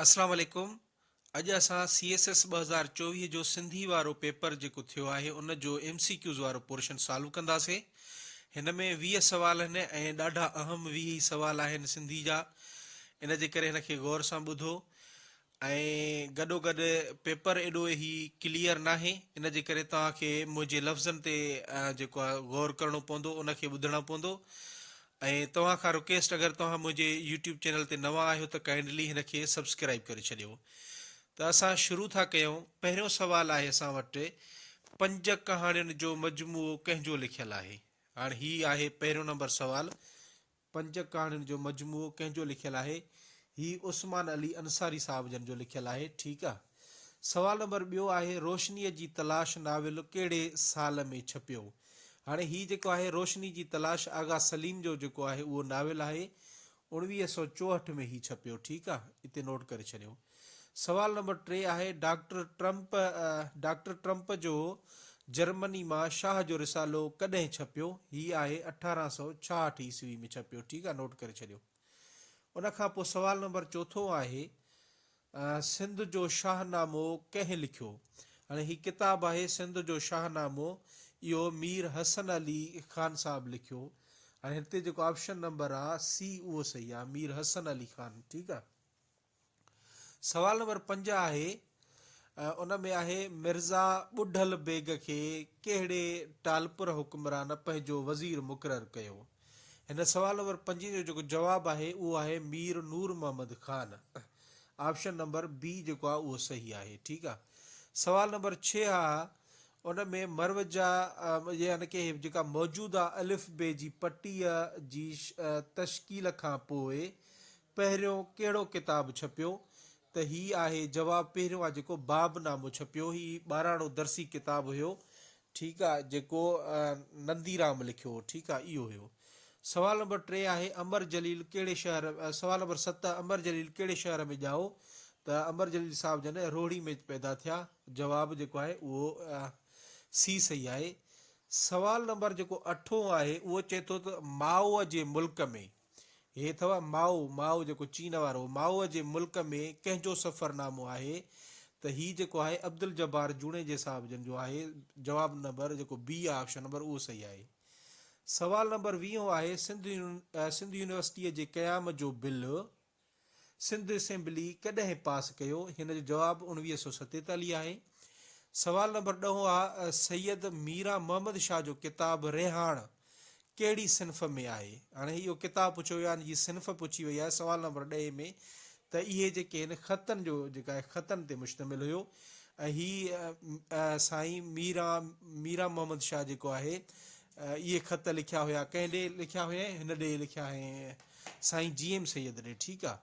اسلام عليڪم اڄ اسان سي ايس ايس 2024 جو سنڌي وارو پيپر جيڪو ٿيو آهي ان جو ايم سي ڪيوز وارو پورشن سالو ڪنداسين هن ۾ 20 سوال آهن ۽ ڏاڍا اهم 20 ئي سوال آهن سنڌي جا ان جي ڪري هن کي غور سان ٻڌو ۽ گڏو گڏ پيپر ايڏو هي ڪليئر ناهي ان جي ڪري توهان کي منهنجي لفظن تي جيڪو آهي غور ڪرڻو پوندو ان کي ٻڌڻو پوندو ۽ توهان کان رڪويسٽ اگر توهان منهنجي يوٽيوب چينل تي نوان آهيو ته ڪائنڊلي هن کي سبسڪرائيب ڪري ڇڏيو ته اسان شروع ٿا ڪيون پهريون سوال آهي اسان وٽ پنج ڪهاڻين جو مجموعو ڪنهن جو لکيل آهي هاڻ هي آهي پهريون نمبر سوال پنج ڪهاڻين جو مجموعو ڪنهن جو لکيل آهي هي عثمان علي انصاري صاحب جن جو لکيل آهي ٺيڪ آ سوال نمبر ٻيو آهي روشنيء جي تلاش ناول ڪهڙي سال ۾ ڇپيو؟ هاڻي هي جيڪو آهي روشني جي تلاش آغا سليم جو جيڪو آهي اهو ناول آهي 1964 ۾ هي ڇپيو ٺيڪ آ اتي نوٽ ڪري ڇڏيو. سوال نمبر ٽي آهي ڊاڪٽر ٽرمپ ڊاڪٽر ٽرمپ جو جرمني مان شاهه جو رسالو ڪڏهن ڇپيو؟ هي آهي 1866 عيسوي ۾ ڇپيو ٺيڪ آ نوٽ ڪري ڇڏيو. ان کان پوء سوال نمبر چوٿون آهي سنڌ جو شاهنامو ڪنهن لکيو؟ هاڻي هي ڪتاب آهي سنڌ جو شاهنامو اهو مير حسن علي خان صاحب لکيو. هاڻي هتي جيڪو آپشن نمبر آ سي اهو صحيح آ مير حسن علي خان ٺيڪ آ. سوال نمبر 5 آهي ان ۾ آهي مرزا ٻڍل بيگ کي ڪهڙي ٽالپر حڪمران پنهنجو وزير مقرر ڪيو؟ هن سوال نمبر پنجين جو جيڪو جواب آهي اهو آهي Mir Noor Muhammad Khan option number B جيڪو آهي اهو صحيح آهي ٺيڪ آهي سوال نمبر ڇهه آهي ان ۾ مروجا يعني ڪي جيڪا موجوده الف بي جي پٽيء جي تشڪيل کان پوء پهريون ڪهڙو ڪتاب ڇپيو ته هي آهي جواب پهريون آهي جيڪو باب نامو ڇپيو هي ٻاراڻو درسي ڪتاب هيو ٺيڪ آ جيڪو ننديرام لکيو هو ٺيڪ آ اهو هيو. سوال نمبر ٽي آهي امر جليل ڪهڙي شهر سوال نمبر 7 امر جليل ڪهڙي شهر ۾ ڄائو ته امر جليل صاحب جن روهڙي ۾ پيدا ٿيا جواب جيڪو آهي اهو سي صحيح آهي. سوال نمبر جيڪو اٺون آهي اهو چئي ٿو ته مائوء جي ملڪ ۾ هي اٿو مائو، مائو جيڪو چين وارو هو، مائوء جي ملڪ ۾ ڪنهن جو سفرنامو آهي ته هي جيڪو آهي عبدالجبار جوڻيجي صاحب جن جو آهي، جواب نمبر جيڪو بي آهي آپشن نمبر اهو صحيح آهي. سوال نمبر ويهون آهي سنڌ سنڌ يونيورسٽيء جي قيام جو بل سنڌ اسيمبلي ڪڏهن پاس ڪيو؟ هن جو جواب 1947 آهي. سوال نمبر ڏهون آ سيد ميران محمد شاهه جو ڪتاب ريهاڻ ڪهڙي صنف ۾ آهي؟ هاڻي اهو ڪتاب پڇيو ويو آهي ان جي صنف پڇي وئي آهي سوال نمبر ڏهين ۾ ته اهي جيڪي آهن خطن جو جيڪا آهي خطن تي مشتمل هيو ۽ هي سائين ميران ميران محمد شاهه جيڪو آهي اهي خط لکيا هيا ڪنهن ڏي لکيا هيا هن ڏي لکيا هيا سائين جي ايم سيد ڏي ٺيڪ آ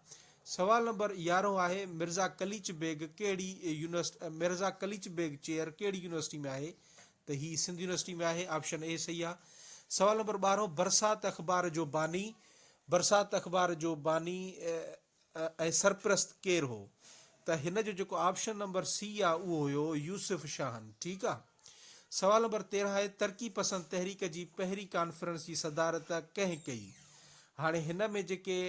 سوال نمبر يارهون آهي مرزا قليچ بيگ ڪهڙي يونيورسٽي مرزا قليچ بيگ چيئر ڪهڙي يونيورسٽي ۾ آهي ته هي سنڌ يونيورسٽي ۾ آهي آپشن اي صحيح آ. سوال نمبر ٻارهون برسات اخبار جو باني برسات اخبار جو باني ۽ سرپرست ڪير هو ته هن جو جيڪو آپشن نمبر سي آ اهو هيو يوسف شاهن ٺيڪ آ. سوال نمبر 13 آهي ترقي پسند تحريڪ جي پهرين ڪانفرنس جي صدارت ڪنهن ڪئي هاڻي هن ۾ جيڪي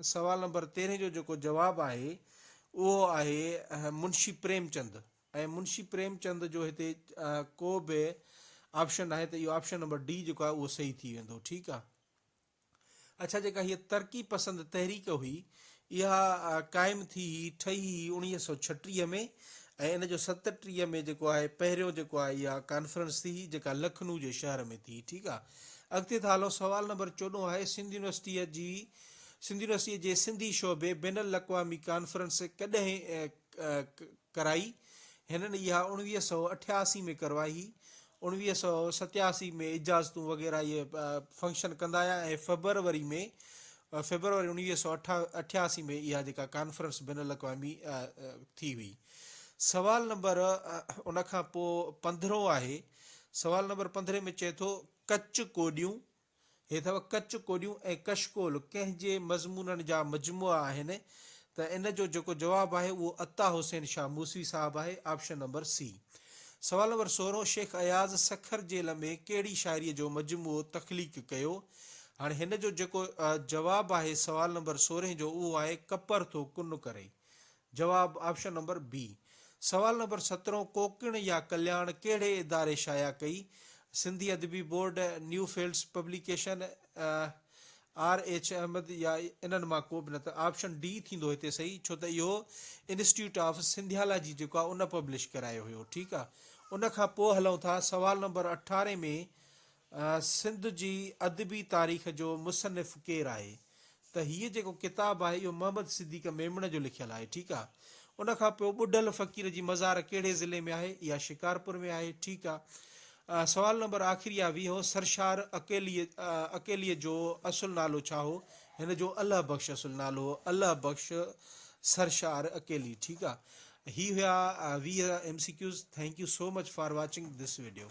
سوال نمبر 13 جو جيڪو جواب آهي اهو آهي منشي پريم چند ۽ منشي پريم چند جو هتي ڪو به آپشن ناهي ته اهو آپشن نمبر ڊي جيڪو آهي اهو صحيح ٿي ويندو ٺيڪ آهي اڇا جيڪا هيء ترقي پسند تحريڪ هئي اها قائم ٿي هئي ٺهي هئي 1936 ۾ ۽ ان جو 37 ۾ جيڪو آهي پهريون جيڪو آهي اها ڪانفرنس ٿي هئي جيڪا لکنو جي شهر ۾ ٿي ٺيڪ آهي اڳتي ٿا هلون سوال نمبر 14 آهي سنڌ يونيورسٽيء جي سنڌ يونيورسٽيء جي سنڌي شعبي بين الاقوامي ڪانفرنس ڪڏهن ڪرائي. هنن اها 1988 ۾ ڪروائي هئي. 1987 ۾ اجازتون وغيره اهي فنڪشن ڪندا آيا ۽ فيبروري ۾ فيبروري 1988 ۾ اها جيڪا ڪانفرنس بين الاقوامي ٿي هئي. سوال نمبر ان کان پوء پندرهون آهي. سوال نمبر پندرهين ۾ چئي ٿو ڪچ ڪوڏيون هي اٿو ڪچ ڪوڏيون ۽ ڪشڪول ڪنهن جي مضمونن جا مجموعا آهن ته ان جو جيڪو جواب آهي اهو عطا حسين شاهه موسوي صاحب آهي آپشن نمبر سي. سوال نمبر سورهون شيخ اياز سکر جيل ۾ ڪهڙي شاعريء جو مجموعو تخليق ڪيو؟ هاڻي هن جو جيڪو جواب آهي سوال نمبر سورهين جو اهو آهي ڪپر ٿو ڪن ڪري. جواب، آپشن نمبر بي. سوال نمبر سترهون ڪوڪڻ يا ڪلياڻ ڪهڙي اداري شايع ڪئي؟ Sindhi Adabi board, new fields publication, R H Ahmed يا انهن مان ڪو به نه ته آپشن ڊي ٿيندو هتي صحيح ڇو ته اهو انسٽيٽيوٽ آف سنڌيالاجي جيڪو آهي ان پبلش ڪرايو هيو ٺيڪ آهي ان کان پوء هلون ٿا سوال نمبر اٺارهين ۾ سنڌ جي ادبي تاريخ جو مصنف ڪير آهي ته هيء جيڪو ڪتاب آهي اهو محمد صديق ميمڻ جو لکيل آهي ٺيڪ آ ان کان پوء ٻڍل فقير جي مزار ڪهڙي ضلعي ۾ آهي اها شڪارپور ۾ آهي ٺيڪ آ سوال نمبر آخري آ ويهون سرشار اڪيلي اڪيلي جو اصل نالو ڇا هو هن جو الهه بخش اصل نالو هو الهه بخش سرشار اڪيلي ٺيڪ آ هي هيا 20 M C Qs thank you so much for watching this video.